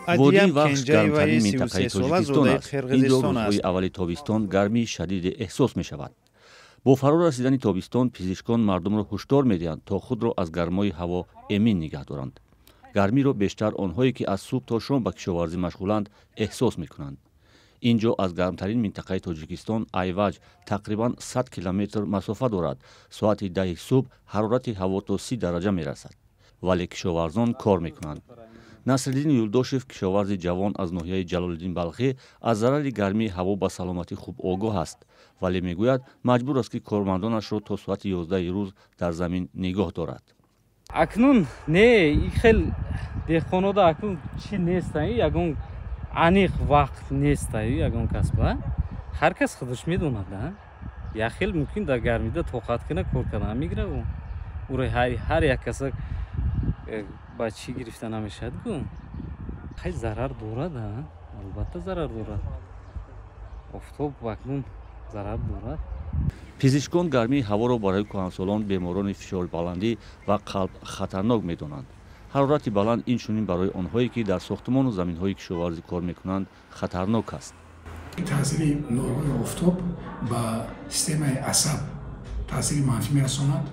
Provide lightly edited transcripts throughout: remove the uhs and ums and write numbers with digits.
Водии Адиям Вахш Кенҷаеваи гармтарин минтақаи 33-сола Тоҷикистон зодаи аст. Ин ҷо Қирғизистон рӯзҳои аст. аввали тобистон гармии шадиде эҳсос мешавад. Бо фаро расидани тобистон пизишкон мардумро ҳушдор медиҳанд, то худро аз гармои ҳаво эмин нигаҳ доранд. Гармиро бештар онҳое, ки аз субҳ то шом ба кишоварзӣ машғуланд, эҳсос мекунанд. Ин ҷо аз гармтарин минтақаи Тоҷикистон, Айваҷ, тақрибан 100 километр масофа дорад. Соати 10-и субҳ ҳарорати ҳаво то 30 дараҷа мерасад, вале кишоварзон кор мекунанд. Насриддин Юлдошев, кишоварзи ҷавон аз ноҳияи Ҷалолиддин Балхӣ, аз зарари гармии ҳаво ба саломатӣ хуб огоҳ аст, вале мегӯяд, маҷбур аст, ки кормандонашро то соати 11-и рӯз дар замин нигоҳ дорад. Акнун не, и хел деҳқонода акнун чӣ неста, ягон аниқ вақт неста. Ягон касба ҳар кас худаш медонад. Як хел мумкин дар гармида тоқат кина, кор кардан мегира. Уро ҳар як каса ба чӣ гирифта намешавад гу. Хай, зарар дорад, албатта, зарар дорад офтоб, акнун зарар дорад. Пизишкон гармии ҳаворо барои кӯҳансолон, беморони фишорбаландӣ ва қалб хатарнок медонанд. Ҳарорати баланд инчунин барои онҳое, ки дар сохтумону заминҳои кишоварзӣ кор мекунанд, хатарнок аст. Таъсири нурҳои офтоб ба системаи асаб таъсири манфӣ мерасонад,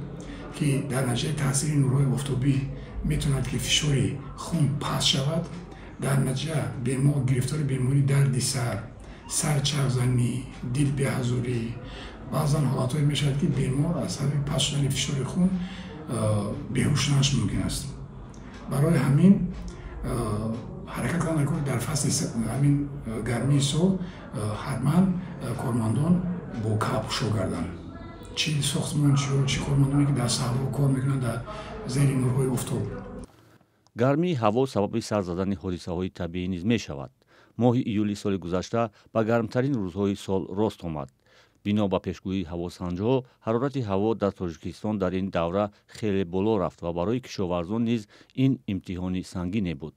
ки дар натиҷаи таъсири нурҳои офтобӣ метавонад, ки фишори хун паст шавад. Дар натиҷа бемор гирифтори бемории дарди сар, сарчархзанӣ, дилбеҳазурӣ, баъзан ҳолатҳое мешавад, ки бемор аз сабаби паст шудани фишори хун беҳуш шуданаш мумкин аст. Барои ҳамин ҳаракат кардан, дар фасли ҳамин гармии сол ҳатман кормандон бо калапӯшо гарданд, чӣ сохтмончиё, чӣ кормандоне, ки дар саҳро кор мекунанд, дар зери нурҳои офтоб. Гармии ҳаво сабаби сар задани ҳодисаҳои табиӣ низ мешавад. Моҳи июли соли гузашта ба гармтарин рӯзҳои сол рост омад. Бино ба пешгӯии ҳавосанҷҳо, ҳарорати ҳаво дар Тоҷикистон дар ин давра хеле боло рафт ва барои кишоварзон низ ин имтиҳони сангине буд.